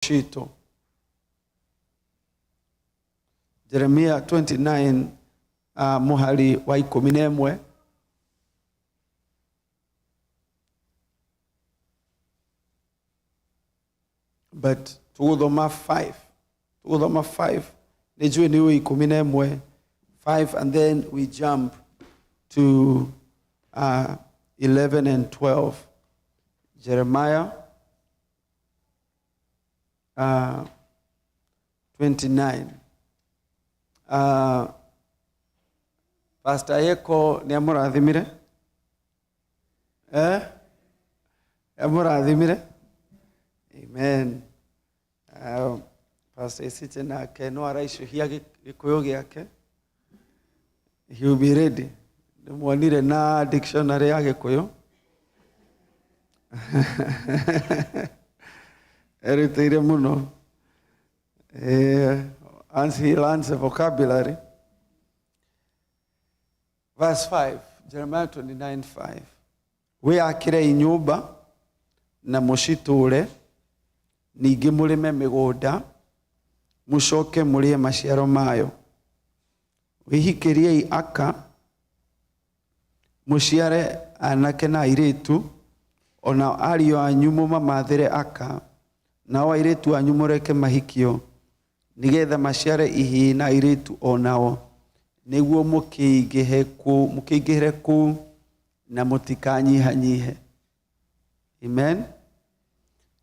Citũ. Jeremia 29 mũhari wa 11. But tũgũthoma 5, tũgũthoma 5. Nĩ njũĩ nĩ ũĩ 11 5, and then we jump to 11 and 12. Jeremiah 29. Pastor Yeko nĩ amũrathimire, eh? Amũrathimire, amen. Pastor Isiche nake no araicũhia gĩkũyũ gĩake. He will be ready. Nĩmuonire na dictionary ya gĩkũyũ, erutĩire mũno. Once he learns the vocabulary. Verse 5, Jeremiah 29 5. Wĩakĩrei nyũmba na mũcitũũre, ningĩ mũrĩme mĩgũnda, mũcoke mũrĩe maciaro mayo. Wĩhikĩriei aka, mũciare anake na airĩtu, o nao ariũ anyu mũmamathĩre aka, nao airĩtu anyu mũreke mahikio, nĩgetha maciare ihĩĩ na airĩtu o nao, nĩguo mũkĩingĩhe kũu, mũkĩingĩhĩre kũu na mũtikanyihanyihe. Amen.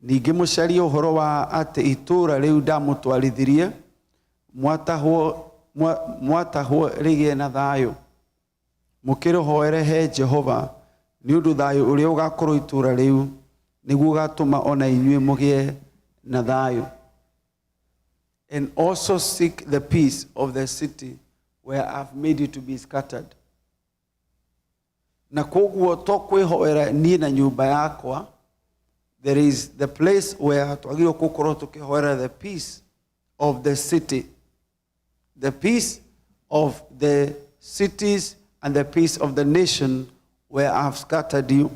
Ningĩ mũcarie ũhoro wa atĩ itũũra rĩu ndamũtwarithirie mwatahwo, mwatahwo rĩgĩe na thayũ. Mũkĩrĩhoere he Jehova, nĩ ũndũ thayũ ũrĩa ũgakorwo itũũra rĩu nĩguo ũgatũma o na inyuĩ mũgĩe na thayũ. And also seek the peace of the city where I've made you to be scattered. Na koguo to kwĩhoera niĩ na nyũmba yakwa, there is the place where twagĩrĩirwo gũkorwo tũkĩhoera the peace of the city, the peace of the cities and the peace of the nation where I have scattered you.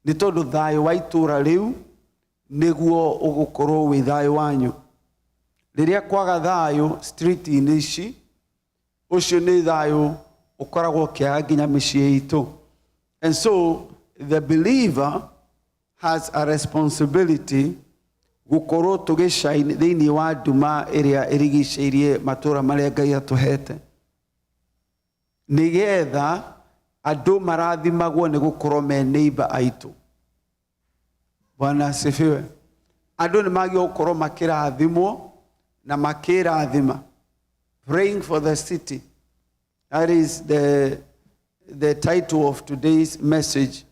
Nĩ tondũ thayũ wa itũũra rĩu nĩguo ũgũkorwo wĩ thayũ wanyu. Rĩrĩa kwaga thayũ street-inĩ ici, ũcio nĩ thayũ ũkoragwo ũkĩaga nginya mĩciĩ itũ. And so the believer has a responsibility gũkorwo tũgĩshine thĩinĩ wa nduma ĩrĩa ĩrigicĩirie matũũra marĩa Ngai atũhete, nĩgetha andũ marathimagwo nĩ gũkorwo me neighbor aitũ. Bwana asifiwe. Andũ nĩ magĩrĩirwo gũkorwo makĩrathimwo na makĩrathima. Praying for the city, that is the title of today's message.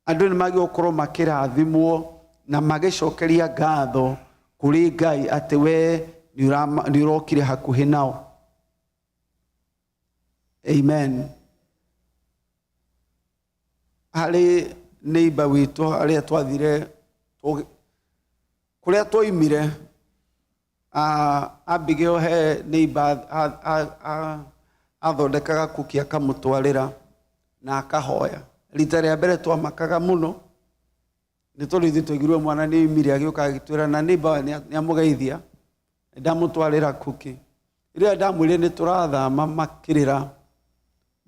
Andũ nĩ magĩrĩirwo gũkorwo makĩrathimwo na magĩcokeria ngatho kũrĩ Ngai atĩ we nĩ ũrokire hakuhĩ nao. Amen. Harĩ neighbor witũ arĩa twathire kũrĩa twoimire, Abigail he neighbor athondekaga kuki akamũtwarĩra na akahoya. Rita rĩa mbere twamakaga mũno nĩ tondũ ithuĩ twaiguire mwana nĩ oimire, agĩũka agĩtwĩra na neighbor nĩ amũgeithia, ndamũtwarĩra kuki. Rĩrĩa ndamwĩrire nĩ tũrathama, makĩrĩra,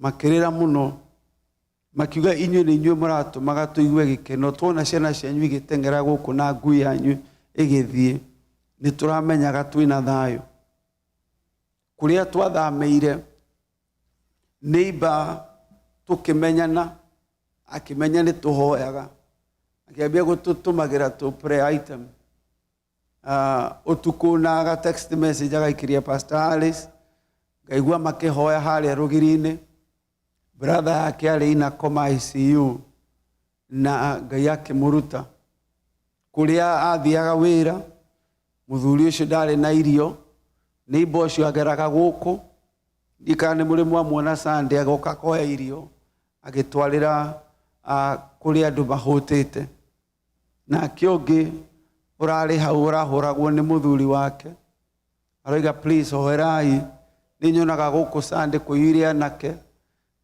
makĩrĩra mũno, makiuga inyuĩ nĩ inyuĩ mũratũmaga tũigue gĩkeno. Tuona ciana cianyu igĩteng'era gũkũ na ngui yanyu ĩgĩthiĩ, nĩ tũramenyaga twĩna thayũ. Kũrĩa twathamĩire, neighbor tũkĩmenyana, akĩmenya nĩ tũhoyaga, akĩambia gũtũtũmagĩra tũ prayer item ũtukũ na aga text message agaikĩria Pastor Alice, ngaigua makĩhoya harĩa rũgiri-inĩ. Brother yake arĩ ina koma ICU na Ngai akĩmũruta. Kũrĩa athiaga wĩra, mũthuri ũcio ndarĩ na irio. Neighbor ũcio ageraga gũkũ, ndikana nĩ mũrĩ mwamuona Sunday, agoka akoya irio agĩtwarĩra kũrĩ andũ mahũtĩte. Nake ũngĩ ũrarĩ hau ũrahũragwo nĩ mũthuri wake aroiga, "Please hoerai, nĩ nyonaga gũkũ Sunday kũiyũire anake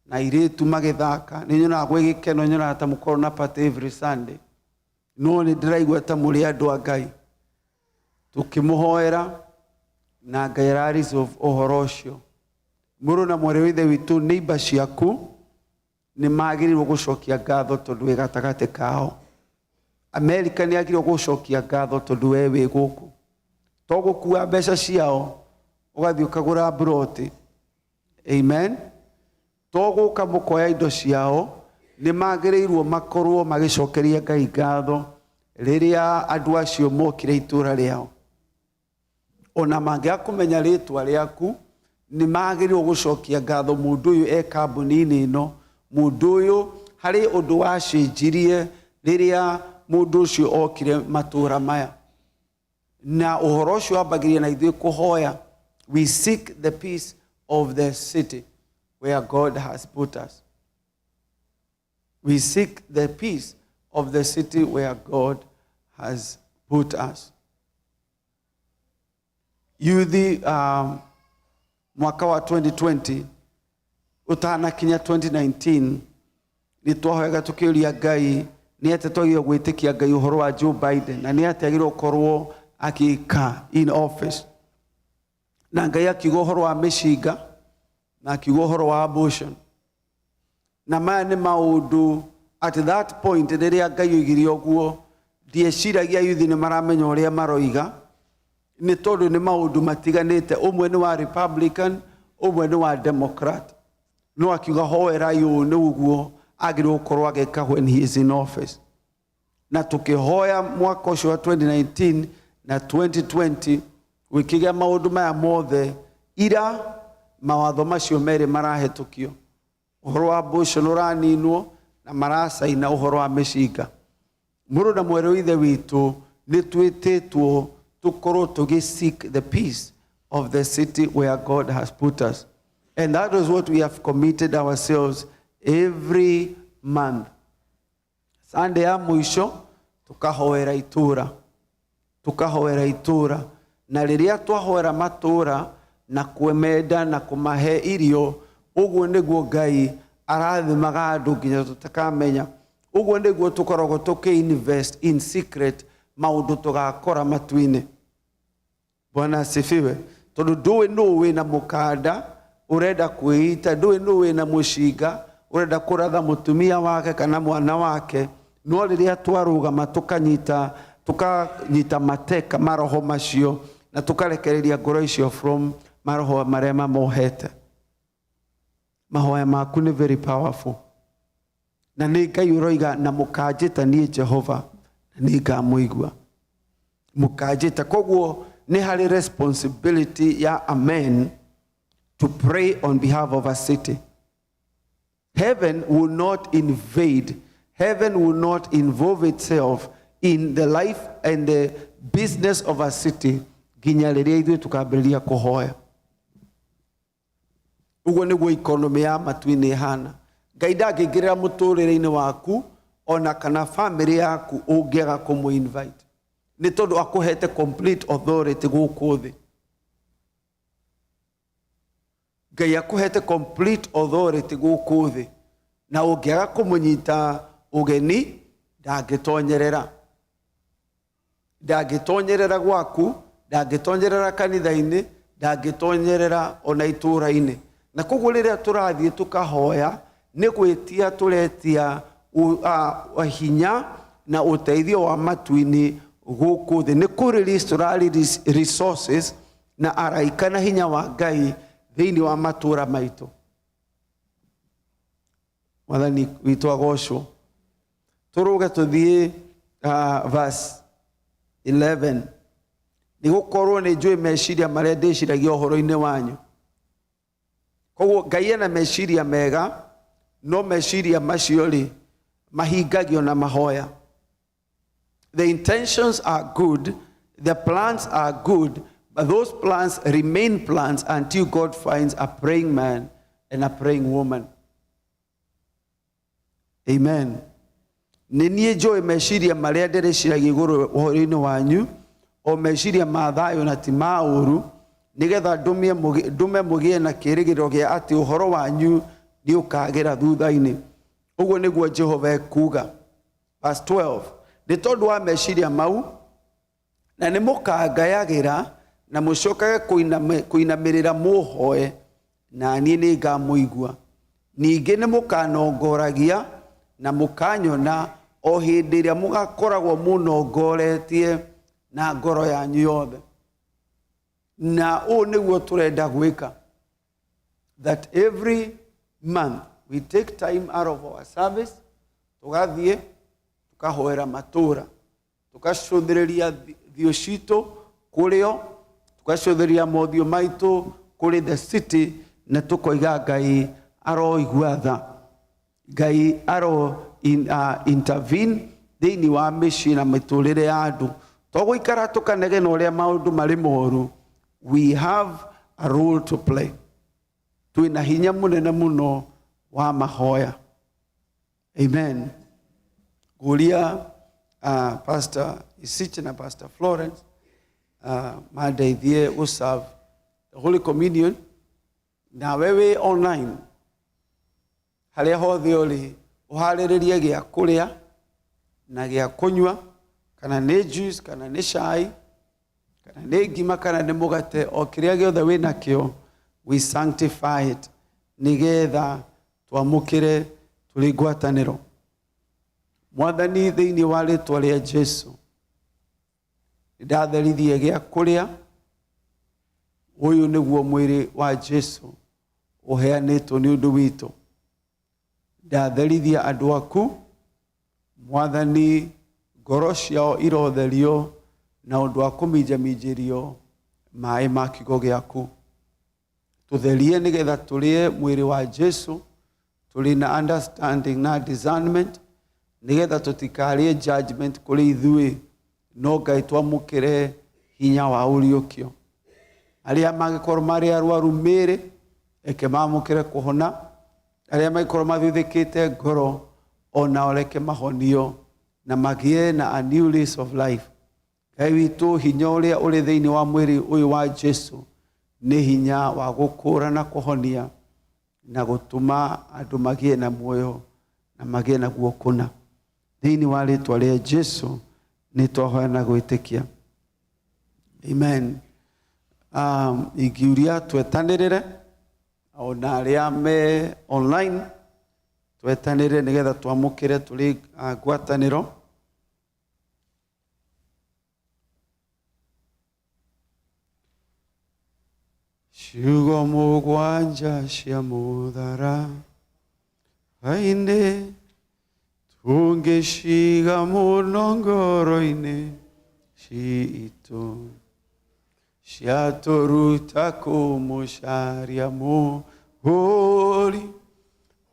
na airĩtu magĩthaka, nĩ nyonaga gwĩ gĩkeno, nyonaga ta mũkorwo na party every Sunday, no nĩ ndĩraigua ta mũrĩ andũ a Ngai." Tũkĩmũhoera na Ngai ara resolve ũhoro ũcio. Mũrũ na mwarĩ wa Ithe witũ, neighbor ciaku nĩ magĩrĩirwo gũcokia ngatho tondũ wĩ gatagatĩ kao. Amerika nĩ yagĩrĩirwo gũcokia ngatho tondũ we wĩ gũkũ. To gũkua mbeca ciao ũgathiĩ ũkagũra mburoti. Amen. To gũka mũkoya indo ciao, nĩ magĩrĩirwo makorwo magĩcokeria Ngai ngatho rĩrĩa andũ acio mokire itũra rĩao. Ona mangĩaga kũmenya rĩtwa rĩaku, nĩ magĩrĩirwo gũcokia ngatho mũndũ ũyũ e kambuni-inĩ ĩno, mũndũ ũyũ harĩ ũndũ wacenjirie rĩrĩa mũndũ ũcio okire matũra maya. Na ũhoro ũcio wambagĩrĩria na ithuĩ kũhoya. We seek the peace of the city where God has put us. We seek the peace of the city where God has put us. Yuthi, mwaka wa 2020 ũtanakinya 2019, nĩ twahoyaga tũkĩũria Ngai nĩ atĩa twagĩrĩirwo gwĩtĩkia Ngai ũhoro wa Joe Biden na nĩ atĩa agĩrĩirwo gũkorwo agĩka in office. Na Ngai akiuga ũhoro wa mĩcinga na akiuga ũhoro wa abortion. Na maya nĩ maũndũ at that point rĩrĩa Ngai oigire ũguo, ndieciragia yuthi nĩ maramenya ũrĩa maroiga, nĩ tondũ nĩ maũndũ matiganĩte. Ũmwe nĩ wa Republican, ũmwe nĩ wa Democrat. No akiuga hoerai ũũ nĩ ũguo agĩrĩirwo gũkorwo agĩka when he is in office. Na tũkĩhoya mwaka ũcio wa 2019 na 2020 gũkĩgĩa maũndũ maya mothe, ira mawatho macio merĩ marahetũkio. Ũhoro wa abortion ũraninwo na maracaina ũhoro wa mĩcinga. Mũrũ na mwarĩ wa Ithe witũ, nĩ twĩtĩtwo tũkorwo tũgĩ seek the peace of the city where God has put us. And that is what we have committed ourselves every month. Sunday ya mũico tũkahoera itũra, tũkahoera itũra. Na rĩrĩa twahoera matũra na kwemenda na kũmahe irio, ũguo nĩguo Ngai arathimaga andũ nginya tũtakamenya. Ũguo nĩguo tũkoragwo tũkĩ invest in secret maũndũ tũgakora matu-inĩ. Bwana asifiwe. Tondũ ndũĩ nũ wĩna mũkanda ũrenda kwĩita, ndũĩ nũ wĩna mũcinga ũrenda kũratha mũtumia wake kana mwana wake. No rĩrĩa twarũgama tũkanyita mateka maroho macio na tũkarekereria ngoro icio from maroho marĩa mamohete. Mahoya maku nĩ very powerful. Na nĩ Ngai ũroiga na mũkanjĩta niĩ Jehova na nĩ ngamũigua. Mũkanjĩta. Koguo nĩ harĩ responsibility ya a man to pray on behalf of a city. Heaven will not invade. Heaven will not involve itself in the life and the business of a city nginya rĩrĩa ithuĩ tũkambĩrĩria kũhoya. Ũguo nĩguo economy ya matu-inĩ ĩhana. Ngai ndangĩingĩrĩra mũtũrĩre-inĩ waku ona kana family yaku ũngĩaga kũmũ invite. Nĩ tondũ akũhete complete authority gũkũ thĩ. Ngai akũhete complete authority gũkũ thĩ. Na ũngĩaga kũmũnyita ũgeni ndangĩtonyerera. Ndangĩtonyerera gwaku, ndangĩtonyerera kanitha-inĩ, ndangĩtonyerera ona itũra-inĩ. Na koguo rĩrĩa tũrathiĩ tũkahoya, nĩ gwĩtia tũretia hinya na ũteithio wa matu-inĩ gũkũ thĩ. Nĩ kũ release tũra release resources na araika na hinya wa Ngai thĩinĩ wa matũra maitũ. Mwathani witũ agocwo. Tũrũge tũthiĩ verse 11. Nĩ gũkorwo nĩ njũĩ meciria marĩa ndĩciragia ũhoro-inĩ wanyu. Koguo Ngai ena meciria mega, no meciria macio rĩ mahingagio na mahoya. The intentions are good, the plans are good, but those plans remain plans until God finds a praying man and a praying woman. Amen. Nĩ niĩ njũĩ meciria marĩa ndĩreciragia igũrũ ũhoro-inĩ wanyu, o meciria ma thayũ na ti ma ũũru, nĩgetha ndũme mũgĩe na kĩĩrĩgĩrĩro gĩa atĩ ũhoro wanyu nĩ ũkagĩra thutha-inĩ. Ũguo nĩguo Jehova ekuuga. Verse 12. Nĩ tondũ wa meciria mau Na nĩ mũkangayagĩra na mũcokage kũinamĩrĩra mũhoe, na niĩ nĩ ngamũigua. Ningĩ nĩ mũkanongoragia na mũkanyona o hĩndĩ ĩrĩa mũgakoragwo mũnongoretie na ngoro yanyu yothe. Na ũũ nĩguo tũrenda gwĩka, that every month we take time out of our service, tũgathiĩ tũkahoera matũũra, tũgacũthĩrĩria thiũ citũ kũrĩ o, tũgacũthĩrĩria mothiũ maitũ kũrĩ the city, na tũkoiga Ngai aroigua tha, Ngai aro intervene thĩinĩ wa mĩciĩ na mĩtũrĩre ya andũ. To gũikara tũkanegena ũrĩa maũndũ marĩ moru. We have a role to play. Twĩna hinya mũnene mũno wa mahoya. Amen. Nguria Pastor Isiche na Pastor Florence mandeithie gũ serve the Holy Communion. Nawe wĩ online, harĩa hothe ũrĩ, ũharĩrĩrie gĩa kũrĩa na gĩa kũnyua, kana nĩ juice, kana nĩ cai, kana nĩ ngima, kana nĩ mũgate, o kĩrĩa gĩothe wĩ nakĩo, we sanctify it nĩgetha twamũkĩre tũrĩ ngwatanĩro. Mwathani, thĩinĩ wa rĩtwa rĩa Jesu, nĩndatherithie gĩa kũrĩa. Ũyũ nĩguo mwĩrĩ wa Jesu ũheanĩtwo nĩ ũndũ witũ. Ndatherithia andũ aku, Mwathani, ngoro ciao irotherio na ũndũ wa kũminjaminjĩrio maĩ ma kiugo gĩaku. Tũtherie nĩgetha tũrĩe mwĩrĩ wa Jesu tũrĩ na understanding na discernment, nĩgetha tũtikarĩe judgment kũrĩ ithuĩ, no Ngai twamũkĩre hinya wa ũriũkio. Arĩa mangĩkorwo marĩ arwaru mĩĩrĩ, reke mamũkĩre kũhona. Arĩa mangĩkorwo mathuthĩkĩte ngoro, onao reke mahonio na magĩe na a new lease of life. Ngai witũ, hinya ũrĩa ũrĩ thĩinĩ wa mwĩrĩ ũyũ wa Jesu nĩ hinya wa gũkũra na kũhonia na gũtũma andũ magĩe na muoyo na magĩe naguo kũna. Thĩinĩ wa rĩtwa rĩa Jesu nĩ twahoya na gwĩtĩkia, amen. Ingiuria twetanĩrĩre, ona arĩa me online, twetanĩrĩre nĩgetha twamũkĩre tũrĩ ngwatanĩro. Ciugo mũgwanja cia mũtharaba-inĩ tũngĩciga mũno ngoro-inĩ citũ, ciatũruta kũmũcaria Mũgũri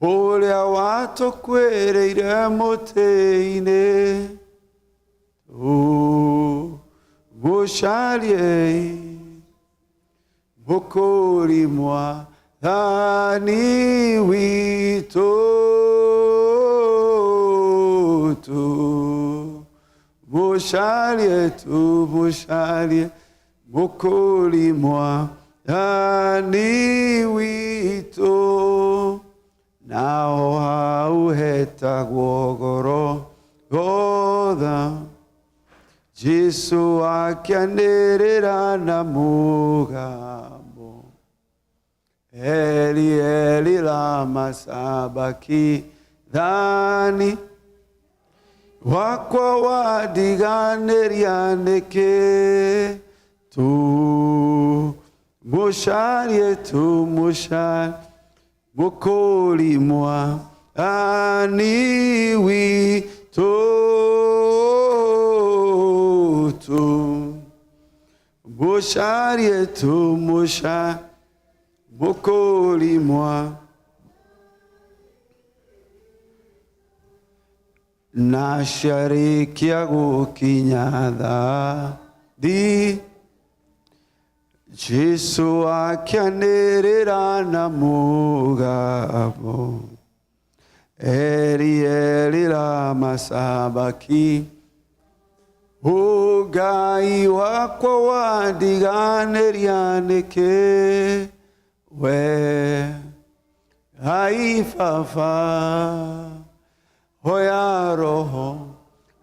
ũrĩa watũkuĩrĩire mũtĩ-inĩ. Tũmũcarie Mũkũri Mwathani witũ, tũmũcarie, tũmũcarie Mũkũri Mwathani witũ. Naho hau hetagwo Gorogotha, Jesu akĩanĩrĩra na mũgambo, "Eli, Eli, lama sabakithani, wakwa wandiganĩria nĩkĩ?" Tũmũcarie, tũmũcarie Mũkũri Mwathani witũ, tũmũcarie, tũmũcarie Mũkũri mwa. Na ciarĩkia gũkinya thaa Jesu akĩanĩrĩra na mũgambo, "Eli, Eli, lama sabaki, Ngai wakwa wandiganĩria nĩkĩ?" We Ngai Baba, hoya roho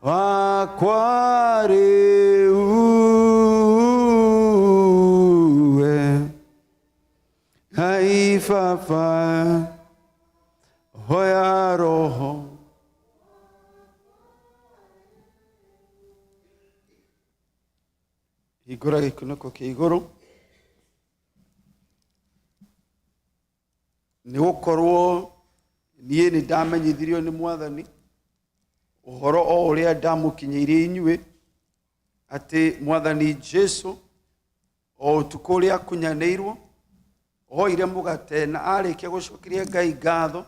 wakwa rĩu. Baba, hoya Roho. Hingũra gĩkunĩko kĩa igũrũ, nĩ gũkorwo niĩ nĩ ndamenyithirio nĩ Mwathani ũhoro o ũrĩa ndamũkinyĩirie inyuĩ, atĩ Mwathani Jesu o ũtukũ ũrĩa akunyanĩirwo oire mũgate na arĩkia gũcokeria Ngai ngatho,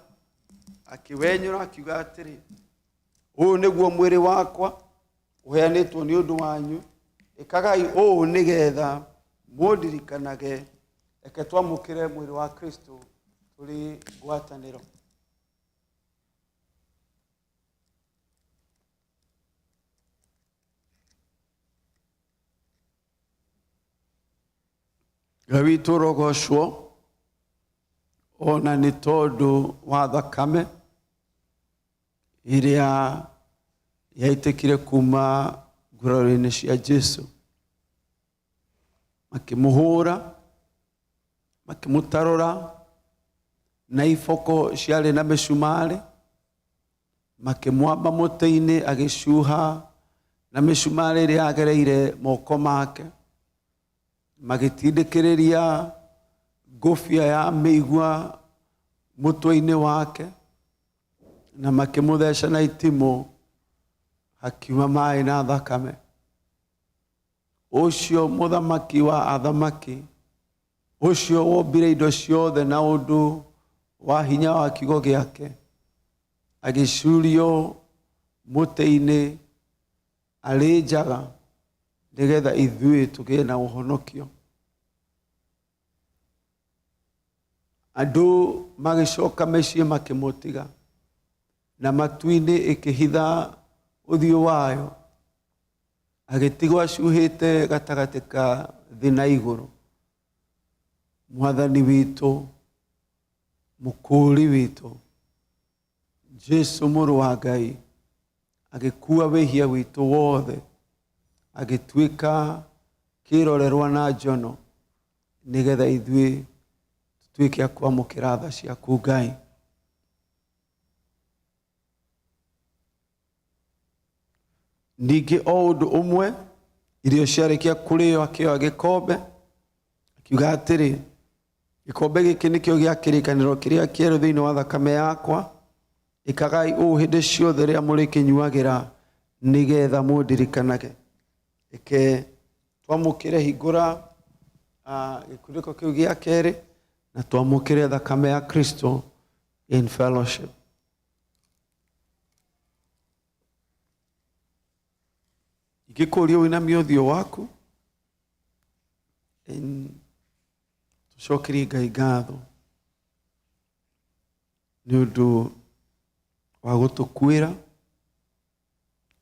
akĩwenyũra akiuga atĩrĩ, ũyũ nĩguo mwĩrĩ wakwa ũheanĩtwo nĩ ũndũ wanyu, ĩkagai ũũ nĩgetha mũndirikanage. Reke twamũkĩre mwĩrĩ wa Kristo tũrĩ ngwatanĩro. Ngai witũ ũrogocwo ona nĩ tondũ wa thakame ĩrĩa yaitĩkire kuma nguraro-inĩ cia Jesu. Makĩmũhũra, makĩmũtarũra na iboko ciarĩ na mĩcumarĩ, makĩmwamba mũtĩ-inĩ agĩcuha na mĩcumarĩ ĩrĩa yagereire moko make, magĩtindĩkĩrĩria ngũbia ya mĩigua mũtwe-inĩ wake, na makĩmũtheca na itimũ, hakiuma maĩ na thakame. Ũcio mũthamaki wa athamaki, ũcio wombire indo ciothe na ũndũ wa hinya wa kiugo gĩake, agĩcurio mũtĩ-inĩ arĩ njaga, nĩgetha ithuĩ tũgĩe na ũhonokio. Andũ magĩcoka mĩciĩ makĩmũtiga, na matu-inĩ ĩkĩhitha ũthiũ wayo, agĩtigwo acuhĩte gatagatĩ ka thĩ na igũrũ. Mwathani witũ, mũkũũri witũ, Jesu mũrũ wa Ngai, agĩkua wĩhia witũ wothe, agĩtuĩka kĩrorerwa na njono, nĩgetha ithuĩ tũtuĩke a kwamũkĩra tha ciaku Ngai. Ningĩ o ũndũ ũmwe, irio ciarĩkia kũrĩo akĩoya gĩkombe, akiuga atĩrĩ, gĩkombe gĩkĩ nĩkĩo gĩa kĩrĩkanĩro kĩrĩa kĩerũ thĩinĩ wa thakame yakwa, ĩkagai ũũ hĩndĩ ciothe rĩrĩa mũrĩkĩnyuagĩra, nĩgetha mũndirikanage. Reke twamũkĩre, hingũra gĩkunĩko kĩu gĩa kerĩ, na twamũkĩre thakame ya Kristo in fellowship. Ingĩkũria ũinamie ũthiũ waku, tũcokerie Ngai ngatho nĩ ũndũ wa gũtũkuĩra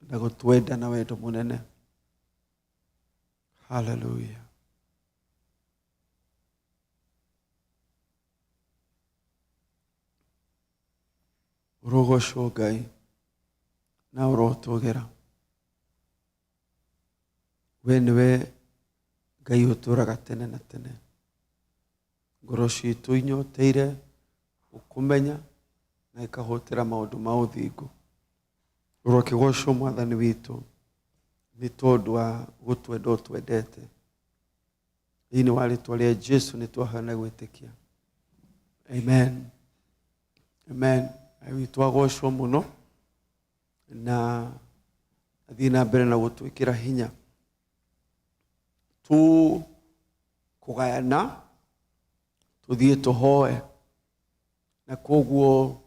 na gũtwenda na wendo mũnene. Hallelujah. Ũrogocwo Ngai na ũrotũgĩra. We nĩwe Ngai ũtũraga tene na tene. Ngoro citũ inyoteire gũkũmenya na ikahũtĩra maũndũ ma ũthingu. Ũrokĩgocwo Mwathani witũ nĩ tondũ wa gũtwenda ũtwendete. Thĩinĩ wa rĩtwa rĩa Jesu nĩ twahoya na gwĩtĩkia. Amen. Amen. Ngai witũ agocwo mũno na athiĩ na mbere na gũtwĩkĩra hinya. Tũkũgayana tũthiĩ tũhoe, na koguo